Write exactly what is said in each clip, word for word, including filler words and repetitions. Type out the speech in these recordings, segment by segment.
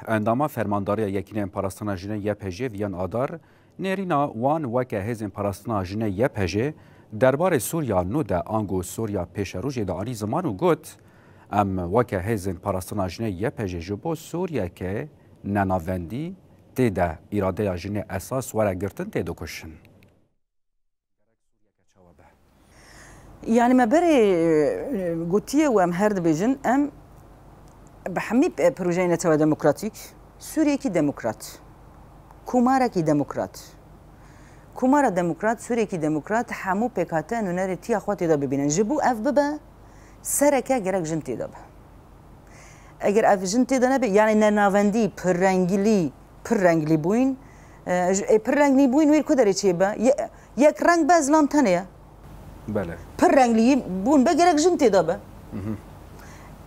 Endama Fermandariya Yekîneyên Parastina Jinê Y P J Viyan Adar nêrîna wan weke hêzên parastina jinê Y P J derbarê Sûriya nû de ango Sûriya pêşerojê de anî ziman û got, Em weke hêzên parastina jinê Y P J ji bo Sûriyeke nenavendî tê de îradeya jinê esas were girtin tê dikuşin. Yani me berê e, gotiye û em her dibêjin, em bi hemî e, projeyê netewe demokratîk, Sûriyekî demokrat, komarekî demokrat, komara demokrat, Sûriyekî demokrat hemû pêkhate nûnerê tiya xwe tê de bibînin. Ji bo ev bibe, sereke gerek jin tê de be. Eger ev jin tê de nebe, yani nenavendî, pirrengilî, pirrenglî bûyîn, e, ji- e, pirrenglî bûyîn wê li ku derê çêbe? Ye- Yek reng be, zilam tenê ye. Bele. Pirrenglî bûn be, gerek jin tê de be.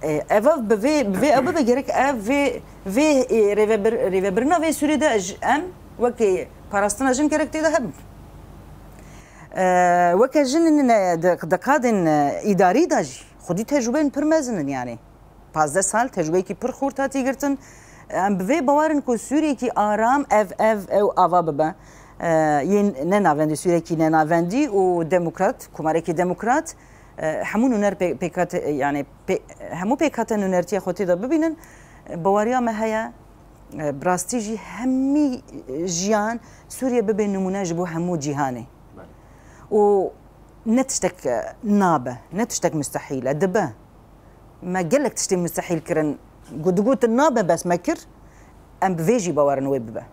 E, ev ev bi vê, bi vê ev bibe, gerek ev vê, vê e, rêvebir, rêvebirina vê Sûriyê de ji- em wekî parastina jin gerek tê de hebin. E, weke jin ne, de, de kadên e, îdarî de jî xwedî tecrûbeyên pir mezin in yani. Pazdeh sal tecrûbeyekî pir xurt hatî girtin. Em bi vê bawer in ku Sûriyekî aram ev, ev, ew ava bibe. E, yên ne navendî, Sûriyekî ne navendî û demokrat, komarekî demokrat, e, hemû nûner pê- pêkhate, yani pê- hemû pêkhate nûnertiya xwe tê de bibînin. E, baweriya me heye, e, bi rastî jî hemî jiyan Sûriye bibe nimûne ji bo hemû cîhanê. Û ne tiştek e, nabe, ne tiştek mustehîl e, dibe. Me gelek tiştê mustehîl kirin. Ku digotin nabe, bes me kir, em bi vê jî bawerin wê bibe.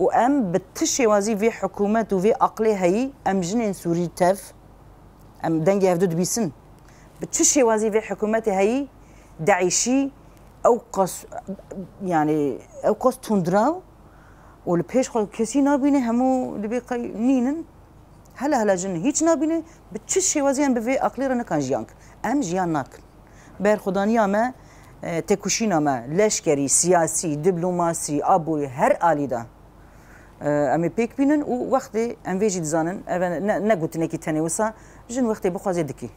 Û em bi ti şêwazî vê hikûmet û vê aqlê heyî, em jinên Sûrî tev, em dengê hevdu dibîsin. Bi çi şêwazî vê hikûmetê heyî, DAIŞî, ew qas, yani, ew qas tundraw û li pêş xwe kesî nabîne, hemû dibê qey nînin. Hela hela jin hîç nabîne, bi çi şêwazî em bi vê aqlê re nikan jiyan kin. Em jiyan nakin. Berxwedaniya me, e, têkoşîna me, leşkerî, siyasî, diplomasî, aborî, her alî de, e, em ê pêk bînin û wextê em vê jî dizanin, ev ne, ne gotinekî tenê wisa, jin wextê bixwaze dikî.